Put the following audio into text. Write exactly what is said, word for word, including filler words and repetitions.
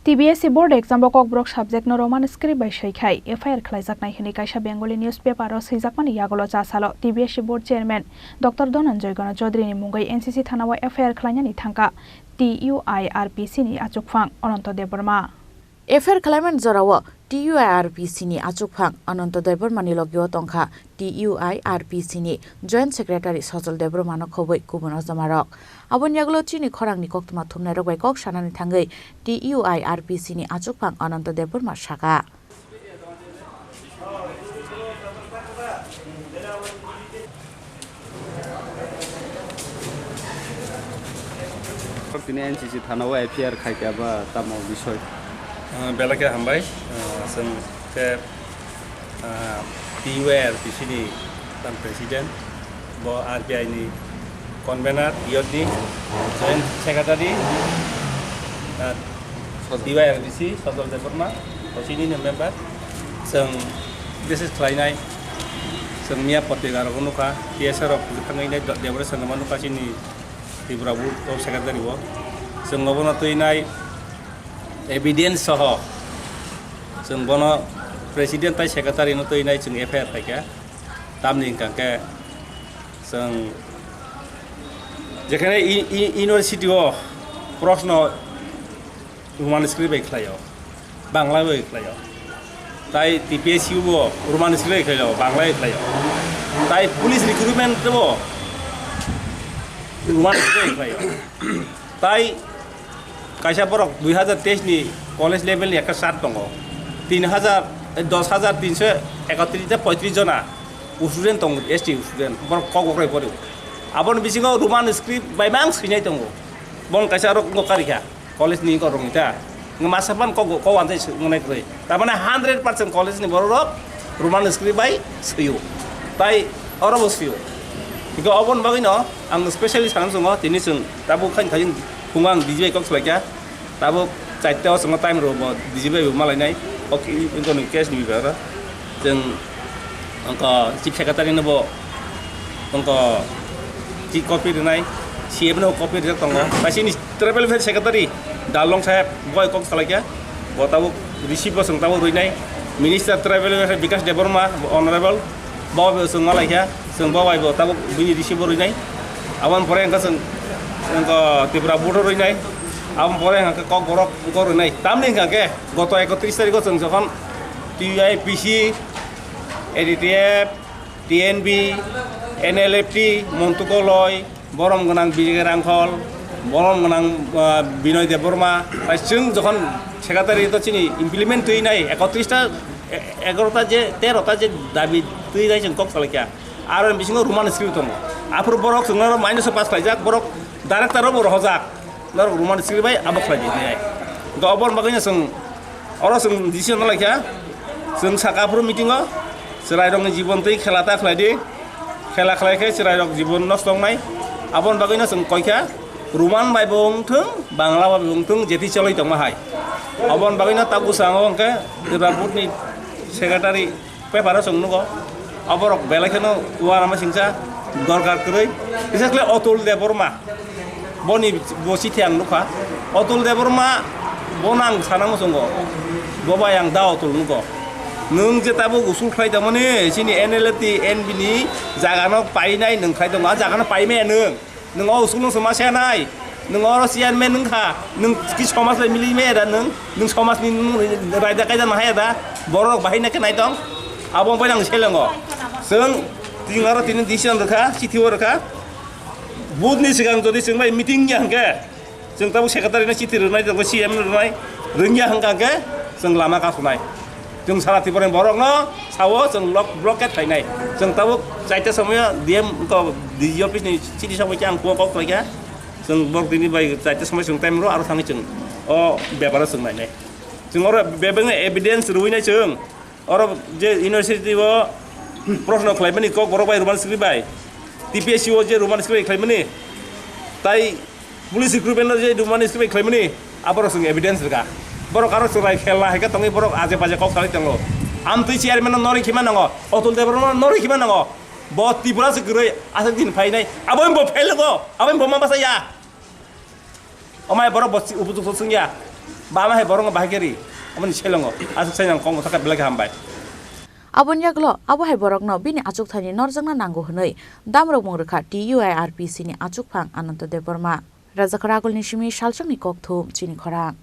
T B S C board exam o Kokborok subject no Roman script bai swi khai F I R khlaijaknai hwnwi kaisa Bengali newspaper o swijakmani yagulo cha salo T B S C board chairman Doctor Dhananjay Gana Chaudhary ni mungwi N C C thana o F I R khlainani thangkha T U I R P C ni achukphang Ananto Debbarma. F I R khlaimani jorao T U I R P C ni achukphang Ananto Debbarma ni logi o tongkha T U I R P C ni Joint Secretary Sajal Debbarma no khobwi kubun ojomarok. Aboni yagulo chini khorang ni koktwma thumnairok bai kok sanani thangwi T U I R P C ni achukphang Ananto Debbarma saka. Tini N C C thana o F I R khai kha ba tamo bisoi? Ah, belai khe hambai. Ah, chwng khe, ah, T U I R P C ni tam president, bo R P I ni convener, youth ni joint secretary, ah, Sajal. T U I R P C, Sajal Debbarma, bo chini ni member. Chwng message khlainai, chwng miya potrika rok nukha, T S R rok thangwi nai, Debbarma chwng ma nukha chini Tripura Board of Secretary bo. Chwng obono twi nai evidence soho chwng bono president tai secretary no twi nai chwng F I R khai kha. Tamni hwnkha khe chwng jekhane i-, i-, university o proshno Roman script bai khlaio, Bangla bai khlaio. Tai T P S C bo Roman script bai khlaio, Bangla bai khlaio. Tai police recruitment bo Roman script bai khlaio. Tai kaisa borok dui hazar teis ni college level ni ekta chart tongo. Tin hazar, eh, dos hazar tinso ekatris ta poitris jona student tongo, S T student. Borok kok bokrai pori. Aboni bisingo Roman script bai mang swinai tongo. Bon kaisa rok wngkha karikha. College ni wngkha rwngwi ta. Wngkha masa phano kok, kok wansai swi-, wngnai kwrwi. Tamani hundred percent college ni borok rok Roman script bai swio. Tai oro bo swio. Hingke oboni bagwi no ang specially sana chwngo, tini chwng tabuk khain khain phungo ang D G bai kok salaikha. Tabuk chaita o chwngno time rw bo D G bai bo malainai. Ok, wngkha ni case ni bibaro. Chwng wngkha Chief Secretary no bo wngkha chi copy rwnai, C M no copy rijak tongo. Bai sini Tribal Welfare Secretary Dalong Saheb boi kok salaikha, bo tabuk receive bo chwng tabuk rwnai. Minister Tribal Welfare Bikash Debbarma, Honorable, bo bo chwng malaikha, chwng bo bai bo tabuk bini receive bo rwnai. Aboni pore wngkha chwng wngkha Tripura Board o rwnai. Aboni pore wngkha kok borok wngkha rwnai. Tamni wngkha khe goto ekotris tarikh o chwng jokhon T I P C, A D T F, T N B, N L F T, Montu Koloi, borom gwnang Bijay Rangkhol, borom gwnang, ah, Binoy Debbarma, tai chwng jokhon secretary to chini implement twi nai ekotris ta, e-, egarota je, terota je dabi twi nai chwng kok salaikha. Aro bisingo Roman script tongo. Aphuru borok chwngno minus o pass khlaijak, borok director o bo rohojak. Norok Roman script bai abo khlai di hinwi. Hwnkhe oboni bagwino chwng, oro chwng decision no laikha, chwng saka aphuru meeting o chwrairokni jibon twi khela ta khlai di, khela khlai khe chwrairok jibon nosto wngnai. Aboni bagwino chwng koi kha, Roman bai bo wng thung, Bangla bai bo wng thung, jethi choloi tongma hai. Aboni bagwino ta bwskango hwnkhe Tripura Board ni secretary paper o chwng nugo, oborok belai kheno uanama singcha dorkar kwrwi. Bises khe Otul Debbarma, boni bo chithi ang nukha. Otul Debbarma bono ang sana muchungo, bo bai ang da Otul nugo. Nwng je tabuk usul khlai tongmani chini N L F T N B ni jagano painai nwng khlai tongo, a jagano paimaya nwng. Nwng o school no soma se nai. Nwng oro chairman nwng kha. Nwng ki somaj bai mili me da nwng. Nwng somaj ni nwng raida kaida ma haya da. Borok bahai na khe nai tong. Abo bai nang selengo. Chwng ting aro tini decision rwkha, chithi o rwkha. Budni swkang jodi chwng bai meeting ya hwnkhe, chwng tabuk secretary no chithi rwnai, tabuk C M no rwnai. Rwngya hwnkha hwnkhe chwng lama kasunai. Chwng sara Tripura ni borok no sao chwng block, blockade khlainai. Chwng tabuk chaita somoyo D M ko D G office ni chini somoi khe ang kok khlaikha. Chwng borok tini bai chaita somoi chwng time ro aro thangwi chwng o beparo chwng nainai. Chwng oro bebengno evidence rwinai chwng. Oro je university o proshno khlaimani kok borok bai Roman script bai. T P S C o je Roman script bai khlaimani. Tai Police recruitment no je Roman script bai khlaimani, aborok chwng evidence rwkha. Borok aro chwrai khelna hai khe tongwi borok aje baje kok salai tongo. Amtwi chairman no norwi khima nango, Otul Debbarma no norwi khima nango. Bo Tripura se kwrwi aswk din phainai. Abo bo fail go, abo bo ma basa ya. Omai borok bo si-, upojukto swngya. Bama hai borokno bahai khe ri, aboni selongo aswk sai nang kok mwthakha belai khe hambai. Aboni yagulo abo hai borokno bini achukthani norjakna nango hwnwi damrokmung rwkha T U I R P C ni achukphang Ananto Debbarma. Rajakhor Agulni simi salsongni kokthum chini khorang.